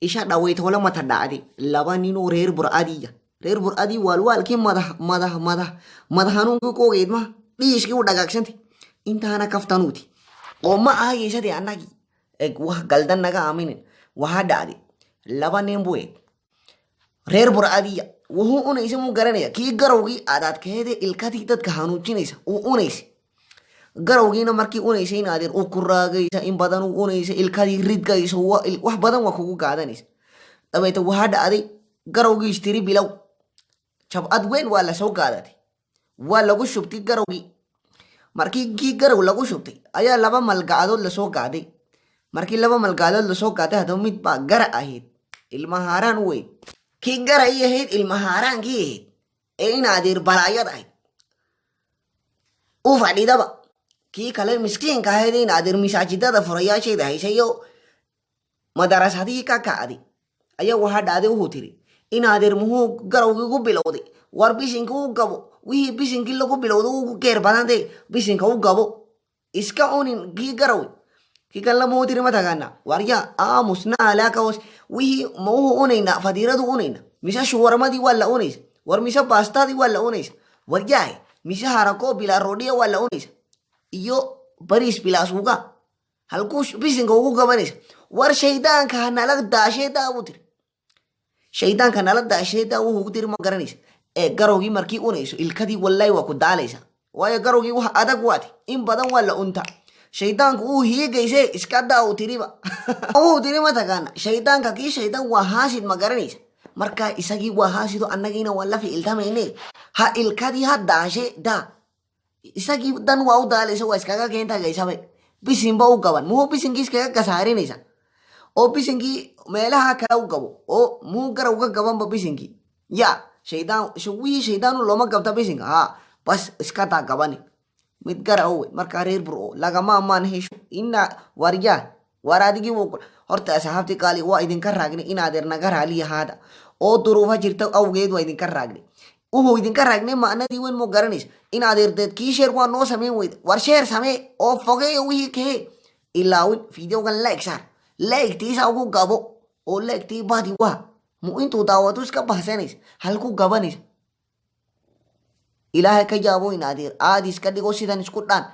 Isha dhaweytoole mata dhacday laba ninoo reer Burcadiya, reer Burcadii waalwaalkii madax madax madax madax hanuunkii ku ogeyd ma dhiishkii u dhagaagsantay intaana kaftanuuti oo ma ahayeysade annagii eg wax galdan naga aaminin. Waxaa dhacday laba nin buu eg reer Burcadiya wuxuu unaysa muu garanaya kii garowgii adaadkeede ilkadii dadka hanuujinaysa uu unaysa garowgiina markii unaysa in adeer u ku raagaysa in badan u unaysa ilkadii ridgayso wax badan waa kugu gaadanaysa. Dabeete waxaa dhacday garowgii ishtiri bilow jabcad weyn waa lasoo gaadatay, waa lagu shubtay garowgii. Markii kii garow lagu shubtay ayaa laba malgacadood lasoo gaaday. Markii laba malgacadood lasoo gaaday, haddaba mid baa gara ahayd, ilma haaraan weyn. Kii gara i ahayd, ilma haaraankii ahayd ee in adeer balaayad ahayd u fadhidaba, kii kale miskiinka ahayd in adeer masaajidada furayaasheeda haysayo madarasadihii ka kacday ayaa waxaa dhacday wuxuu tiri, in adeer muxuu garowgii ku bilowday? War bisinka u gabo, wixii bisinkii lagu bilowday ugu geer badante bisinka u gabo, iska unin kii garow. Kii kan lama tiri mataqaana, warya aamus na alaaka hoos wixii ma wuxuu unayna fadiiradu unayna mise shuwarmadii waa la unaysa, war mise baastadii waa la unaysa, waryahay mise harakoo bilaa roodhiya waa la unaysa iyo bariis bilaa suuga halkuu bisinka ugu gabanaysa. War shaydaanka ha nala daashee daa buu tiri, shaydaanka nala daashee daa wuxuu tiri ma garanaysa. Ee garowgii markii unayso ilkadii wallahi waa ku daalaysa, waayo garowgii wax adag waati in badan waa la unta, shaydaanku uu hiigayse iska daa uu tiriba. Wuxuu tiri mataqaana shaydaanka kii shaydaan waa haasid ma garanaysa. Marka isagii waa haasido, annagiina waa la ficiltamayne ha ilkadii ha daashe daa, isagii dan waa u daalaysa, waa iskaga keentagaysabe bisinba u gaban muxuu bisinkii iskaga gasaarinaysa oo bisinkii meelaha kale u gabo oo muxuu garow ka gabanba bisinkii ya shaydaan wixii shaydaanu looma gabta bisinka ha bas iska daa gabani mid gara owe. Markaa reer Burco lagama amaan hesho ina waryaa war adigii wuu horta. Asxaabti qaali, waa idinka raagnay, in adeer naga raali ahaada oo duruufa jirta awgeed waa idinka raagnay. Wuxuu idinka raagnay macnadii weyn muu garanaysa in adeer deed kii share waa noo samayn weyda. War share samee oo fogeeyo wixii kahee ilaawin videogan like saar, like tiisa ugu gabo oo like tii badi waa mu intuu daawato iska bahsanaysa halku gabanaysa. Ilaahay ka yaabo in adeer aadi iska dhigo sidan isku dhaan.